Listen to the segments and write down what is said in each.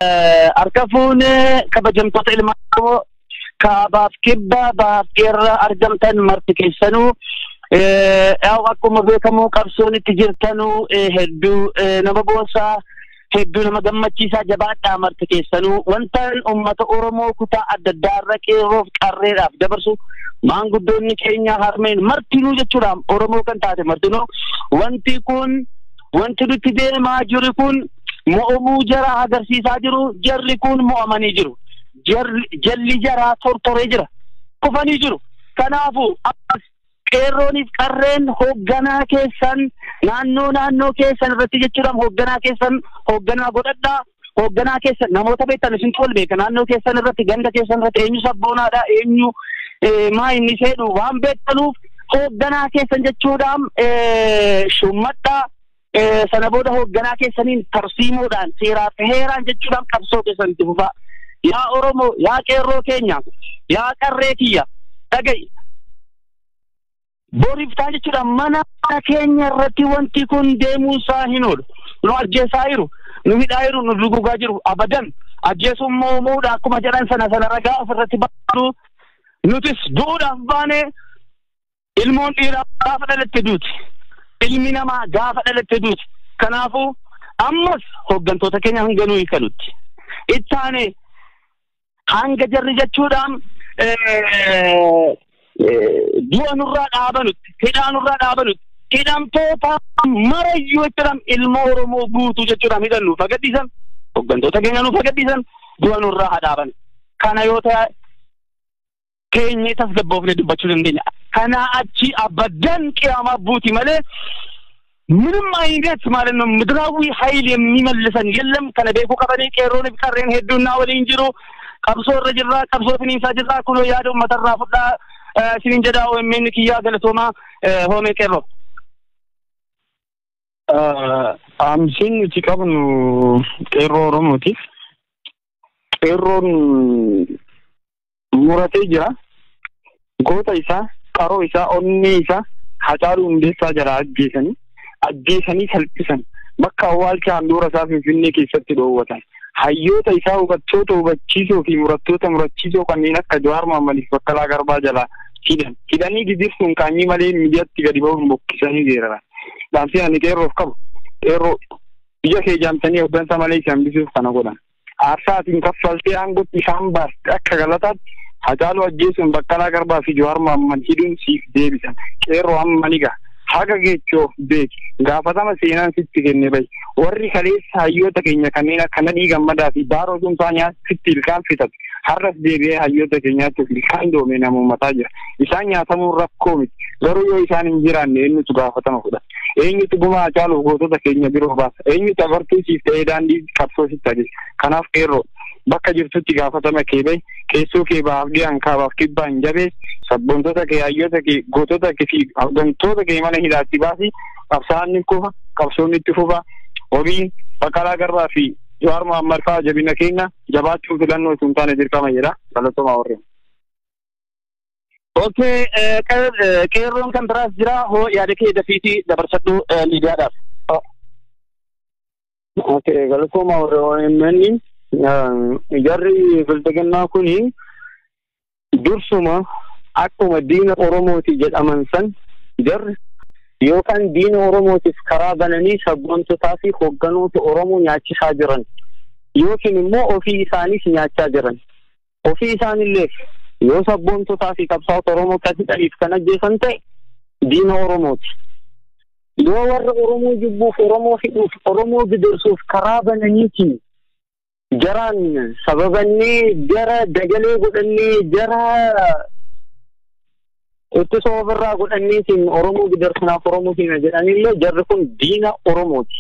Harka fuunee kabajamtoota ilmaan Oromoo kaabaaf kibbaa bahaaf qeerra argamtan marti keessanuu, akkuma beekamu qabsoon itti jirtanuu hedduu nama boonsaa, hedduu nama gammachiisaa. Jabaadhaa marti keessanuu. Wantaan uummata Oromoo kutaa adda addaa irra qeerroof qarreedhaaf dabarsu, maanguddoonni keenya, harmeen martinuu jechuudha, Oromoo kan taate martinuu, wanti kun, wanti nuti deemaa jiru kun mo'amuu jara agarsiisaa jiru. Jarri kun mo'amanii jiru, jalli jaraa tortoree jira, kufanii jiru. Kanaafu qeerrooniif qarreen hoogganaa keessan naannoo naannoo keessan irratti jechuudha, hoogganaa keessan hoogganaa godhadhaa. Hoogganaa keessan namoota beektan isintu wal beeka. Naannoo keessan irratti, ganda keessan irratti eenyu sabboonaadha, eenyu maa inni seedhu waan beektanuuf, hoogganaa keessan jechuudhaan shummadhaa. Sana booda hoogganaa keessaniin tarsiimoodhaan, seeraaf heeraan jechuudhaan qabsoo keessan itti fufaa. Yaa Oromoo, yaa qeerroo keenya, yaa qarree kiyya, dhaga'i. Boriif ta'an jechuudha mana keenya irratti wanti kun deemuu isaa hin oolu. Nu ajjeesaa jiru, nu hidhaa jiru, nu dugugaa jiru. Abadan ajjeesuun moomuudha akkuma jedhan sana sana ragaa ofirratti baanu. Nutis du'uudhaaf baane. Ilmoon dhiiraa gaafa dhalatte duuti. Ilmi namaa gaafa dhalatte duuti. Kanaafuu ammas hooggantoota keenya hanga nuyi kanutti. Ittaane hanga jarri jechuudhaan du'a nurraa dhaabanutti, hidhaa nurraa dhaabanutti, hidhamtoota marayyuu jechuudhaan, ilma Oromoo guutuu jechuudhaan hidhan nuuf agadhiisan, hooggantoota keenya nuuf agadhiisan, du'a nurraa haa dhaaban. Kana yoo ta'e keenyee tasgabboofnee dubbachuu dandeenya. Kanaa achi abadan qiyaamaa buuti malee ምንም አይነት ማለት ነው ምድራዊ ኃይል የሚመልሰን የለም። Kana beekuu qabanii qeerroon fi qarreen hedduun naa waliin jiru. Qabsoo irra jirra, qabsoo finiinsaa jirra. Kunoo yaada uummatarraa fudhaa isiniin jedhaa. OMN kiyyaa galatoomaa hoomee qeerroo. Dhaamsiin nuti qabnu qeerroo Oromootiif, qeerroon muratee jira. Goota isaa, qaroo isaa, onnee isaa Hacaaluu Hundeessaa jalaa ajjeesanii, ajjeesanii salphisan, bakka awwaalcha handhuura isaa Finfinnee keessatti dhoowwatan. Hayyoota isaa, hubattoota hubachiisoo fi murattoota murachiisoo kanneen akka Jawaar Mohaammadii fi Baqqalaa Garbaa jalaa hidhan. Hidhanii gidirsuun qaanyii malee miidiyaatti gadi ba'uun bokkisanii geeraran. Dhaamsi ani qeerroof qabu, qeerroo, biyya kee jaamtanii hooggansa malee isaan hambisuuf kana godhan. Aarsaa atiin kaffaltee aangootti isaan baaste akka galataatti Hacaaluu ajjeesuun, Baqqalaa Garbaa fi Jawaar Mohammad hidhuun siif deebisan. Qeerroo, amma ni gaha. Haga geechoo beeki. Gaafatama seenaan sitti kenne bahi. Warri kaleessa hayyoota keenya kanneen akka Nadhii Gammadaa fi Baaroo Tumsaa nyaatitti ilkaan fixate, har'as deebi'ee hayyoota keenyaatti ilkaan doomee namummataa jira. Isaan nyaatamuun rakkoo miti. Garuu yoo isaan hin jiraanne eenyutu gaafatama fudhata? Eenyutu gumaa Hacaaluuf gootota keenya biroo baasa? Eenyutu agartuu siif ta'ee daandii qabsoo sitti ajeessa? Kanaaf qeerroo, bakka jirtutti gaafatama kee bahi. Keessoo kee bahaaf dhiyaan, kaabaaf kibbaan jabeessi. Sabboontota kee, hayyoota kee, gootota kee fi hooggantoota kee mana hidhaatti baasi. Qabsaa'aan ni kufa, qabsoon itti fufa. Wabiin Baqqalaa Garbaa fi Jawaar Mohammad fa'aa jabina keenya, jabaachuun filannoo osoo hin taane dirqama jedha. Galatoomaa warreen. Okay, qeerroon kan biraas jira, hoo yaada kee dafiitii dabarsadhu miidiyaadhaaf. Okay, galatoomaa warreen. OMN jarri bilxiginnaa kuni dursuma akkuma diina Oromooti jedhaman san, jarri yookaan diina Oromootiif karaa bananii sabboontotaa fi hoogganoota Oromoo nyaachisaa jiran yookiin immoo ofii isaaniis nyaachaa jiran. Ofii isaanillee yoo sabboontotaa fi qabsaa'ota Oromoo kan hidhaniif kan ajjeesan ta'e diina Oromooti. Yoo warra Oromoo jibbuuf, Oromoo hidhuuf, Oromoo gidirsuuf karaa bananiitiin jaraan sababannee, jara dagalee godhannee, jara ittisoo ofirraa godhanneetiin Oromoo gidirsinaaf Oromoo keenya jedhanillee jarri kun diina Oromooti.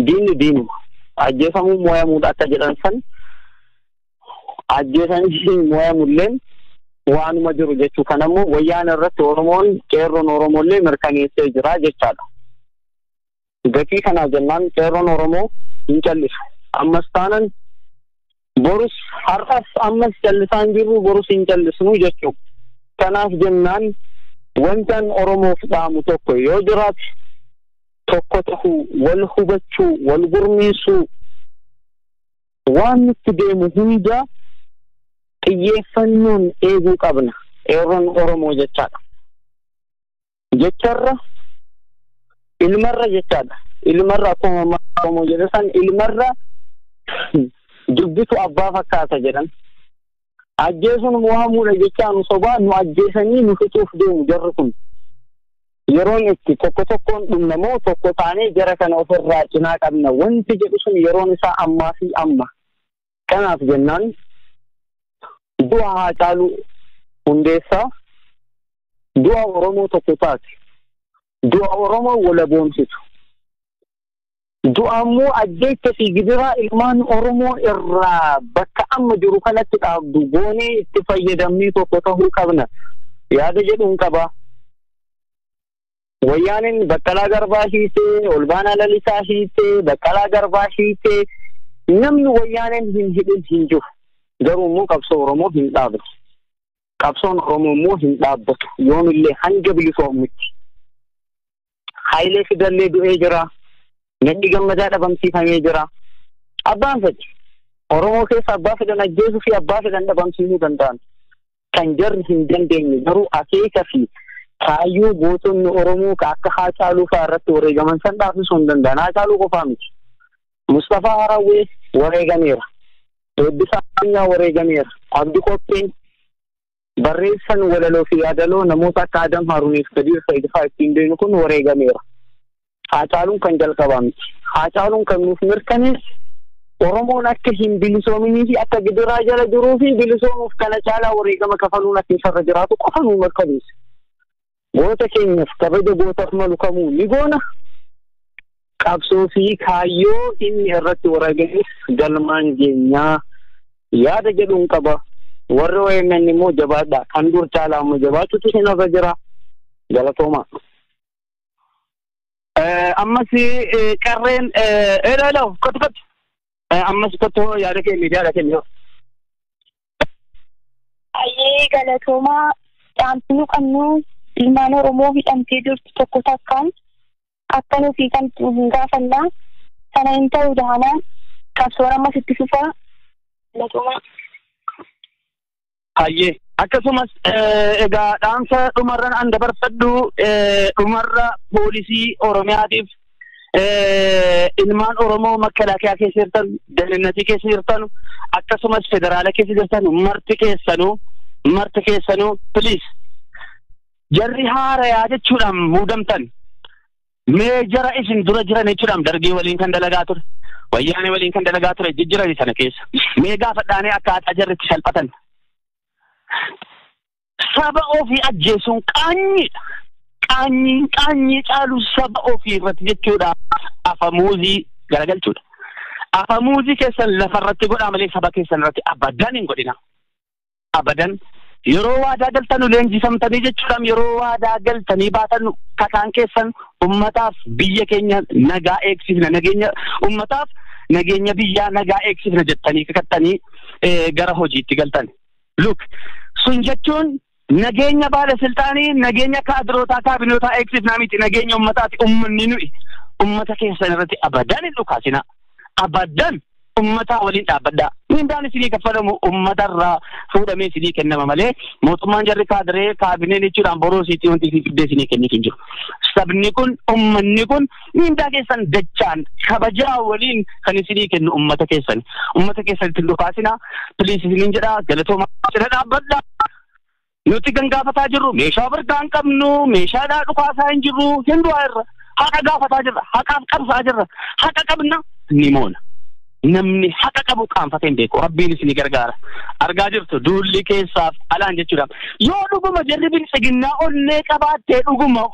Diinni diinuma. Ajjeefamuu mo'amuudha akka jedhan san, ajjeesanii mo'amulleen waanuma jiru jechuu. Kanammoo wayyaan irratti Oromoon, qeerroon Oromoollee mirkaneessee jira jechaadha. Gatii kanaa jennaan qeerroon Oromoo hin callisu. Ammas taanan borus, har'as ammas callisaan jirru, borus hin callisnu jechuudha. Kanaaf jennaan wantan Oromoof dhaamu tokko yoo jiraate, tokko tahuu, wal hubachuu, wal gurmeessuu. Waan nutti deemu hunda xiyyeeffannoon eeguu qabna. Qeerroon Oromoo jechaadha. Jecharra ilmarra jechaadha. Ilmarra akkuma Oromoo jedhe san ilmarra dubbitu abbaa fakkaata jedhan. Ajjeesuun mo'amuudha jechaa nu sobaa nu ajjeesanii nu fixuuf deemu jarri kun. Yeroon itti tokko tokkoon dhumna moo tokko taanee jara kana ofirraa cinaa qabna wanti jedhu sun yeroon isaa ammaa fi amma. Kanaaf jennaan du'a Haacaaluu Hundeessaa du'a Oromoo tokko taate, du'a Oromoo walaboomsitu, du'a immoo ajjeecha fi gidiraa ilmaan Oromoo irraa bakka amma jiru kanatti dhaabdu goonee itti fayyadamnee tokko ta'uu qabna yaada jedhuun qaba. Wayyaaniin Baqqalaa Garbaa hiitee, Olbaanaa Lalisaa hiitee, Baqqalaa Garbaa hiitee, namni wayyaaniin hin hidhin hin jiru. Garuu immoo qabsoo Oromoo hin dhaabatu. Qabsoon Oromoo immoo hin dhaabbatu. Yoomillee hanga bilisoomutti. Hayilee Fidallee du'ee jira. Nadhi Gammadaa dhabamsiifamee jira. Abbaan fedhe Oromoo keessa abbaa fedhan ajjeesuu fi abbaa fedhan dhabamsiisuu danda'an. Kan jarri hin dandeenye garuu akeeka fi kaayyoo gootonni Oromoo akka Haacaaluu fa'aa irratti wareegaman san dhaabsisuu hin danda'an. Haacaaluu qofaa miti. Mustafaa Harawwee wareegameera. Eebbisaa Addunyaa wareegameera. Abdi Qopheen barreessan walaloo fi yaadaloo namoota akka Adam Haruuniif Kadir Said fa'aa ittiin deemu kun wareegameera. Haacaaluun kan jalqabaa miti. Haacaaluun kan nuuf mirkaneesse Oromoon akka hin bilisoominii fi akka gidiraa jala jiruu fi bilisoomuuf kana caalaa wareegama kafaluun akka isarra jiraatu qofa nuu mirkaneesse. Goota keenyaaf kabaja gootaaf malu kamuu ni goona. Qabsoo fi kaayyoo inni irratti wareegames galmaan geenyaa yaada jedhuun qaba. Warri OMN immoo jabaadha. Kan dur caalaa immoo jabaachuutu isinirra jira. Galatooma. Ammas qarreen eeloo kottu kottu. Ammas kottu yaada kenni yaada kenni. Ayyee galatoomaa dhaamsi nu qabnu ilmaan Oromoo hidhamtee jirtu tokko takkaan akka nuti kan gaafannaa sana hin ta'u daanaan qabsoon ammas itti fufaa galatoomaa. Ayyee akkasumas egaa dhaamsa dhumarran an dabarfadhu dhumarra poolisii Oromiyaatiif ilmaan Oromoo makalaakiyaa keessa jirtan, dalinnatii keessa jirtan, akkasumas federaala keessa jirtan marti keessanuu please jarri haarayaa jechuudhaan muudamtan mee jara isin dura jiran jechuudhaan Dargii waliin kan dalagaa ture, Wayyaanee waliin kan dalagaa ture jijjiirani sana keessa mee gaafadhaanee akkaataa jarri itti salphatan. Saba ofii ajjeesuun qaanyiidha. Qaanyiin qaanyii caalu saba ofii irratti jechuudha afamuuzii garagalchuudha. Afamuuzii keessan lafarratti godhaa malee saba keessan irratti abadan hin godhina. Abadan yeroo waadaa galtanu leenjifamtanii jechuudhaan yeroo waadaa galtanii baatan kataan keessan ummataaf biyya keenya nagaa eegsifna, nageenya ummataaf nageenya biyyaa nagaa eegsifna jettanii kakattanii gara hojiitti galtan. Look, sun jechuun nageenya baala silxaanii, nageenya kaadirootaa kaabinootaa eegsifnaa miti, nageenya ummataati. Ummanni nuyi ummata keessan irratti abadan hin dhukaasina. Abadan ummataa waliin dhaabbadhaa. Mindaan isinii kaffalamu ummatarraa fuudhamee isinii kennama malee mootummaan jarri kaadiree kaabineen jechuudhaan boroo siitii wanti isin fiddee isinii kennitu hin jiru. Sabni kun, ummanni kun mindaa keessan dachaan kabajaa waliin kan isinii kennu ummata keessan. Ummata keessan ittiin dhukaasinaa. Please isiniin jedhaa, galatooma, cina dhaabbadhaa. Nuti kan gaafataa jirru meeshaa bargaa hin qabnu, meeshaadhaa dhukaasaa hin jirru, hin du'aa irra. Haqa gaafataa jirra, haqaaf qabsaa jirra. Haqa qabna ni moona. Namni haqa qabu qaanfatee hin beeku. Rabbiin isin gargaara. Argaa jirtu duulli keessaaf alaan jechuudha. Yoo dhuguma jarri biltsiginnaa onnee qabaattee dhuguma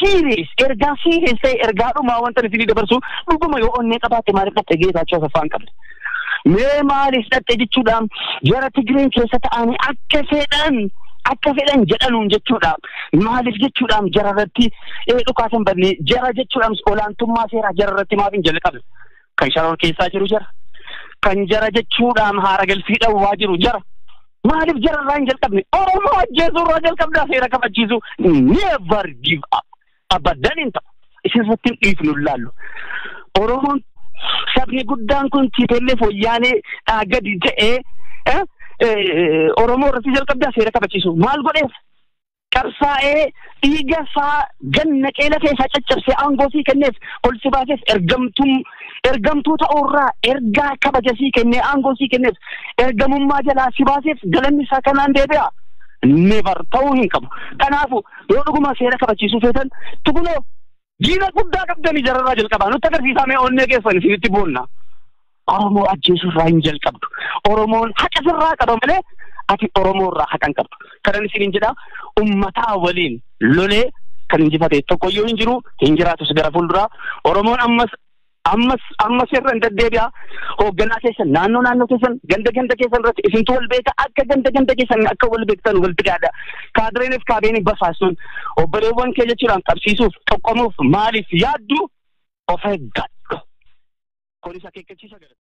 serious ergaa serious ta'e ergaa dhumaa wanta isinii dabarsu, dhuguma yoo onnee qabaatte maaliif dhatte Geetaachoo Asaffaa hin qabne? Mee maaliif dhatte jechuudhaan jara Tigireen keessa ta'anii akka fedhan jedhanuun jechuudha. Maaliif jechuudhaan jara irratti dhukaasan banne jara jechuudhaan olaantummaa seeraa jara irratti maaf hin jalqabne? Kan sharoor keessaa jiru jara. Kan jara jechuudhaan haara galfii dhawwaa jiru jara. Maaliif jara irraa hin jalqabne? Oromoo ajjeesuu irraa jalqabdaa seera kabachiisu. Never give up. Abadan hin ta'u. Isin irratti hin dhiifnu laallu. Oromoon Sabni guddaan kun TPLF wayyaanee gadi ta'ee Oromoo irratti jalqabdaa seera kabachiisu. Maal godheef? Qabsaa'ee dhiiga isaa ganna qeela keessaa caccabsee aangoo sii kenneef ol si baaseef ergamtuu ta'uurraa ergaa kabaja sii kennee aangoo sii kenneef ergamummaa jalaa si baaseef galanni isaa kanaan deebi'a. Never ta'uu hin qabu. Kanaafuu yoo dhuguma seera kabachiisuu feetan tukunoo diina guddaa qabdanii jararraa jalqabaa nutti agarsiisaa mee onnee keessan isinitti boonna. Oromoo ajjeesuu irraa hin jalqabdu. Oromoon haqa sirraa qaba malee ati Oromoo irraa haqa hin qabdu. Kanan isiniin jedhaa ummataa waliin lolee kan injifate tokkoyyuu hin jiru hin jiraatus gara fuulduraa. Oromoon ammas ammas ammas irra hin deddeebi'a. Hoogganaa keessan naannoo naannoo keessan ganda ganda keessan irratti isintu wal beeka akka ganda ganda keessan akka wal beektan wal fidaadha. Kaadireeniif kaabeenii basaasuun obboleewwan kee jechuudhaan qabsiisuuf xoqqomuuf maaliif yaaddu of eeggadhu. Kunis akeekkachiisa gara.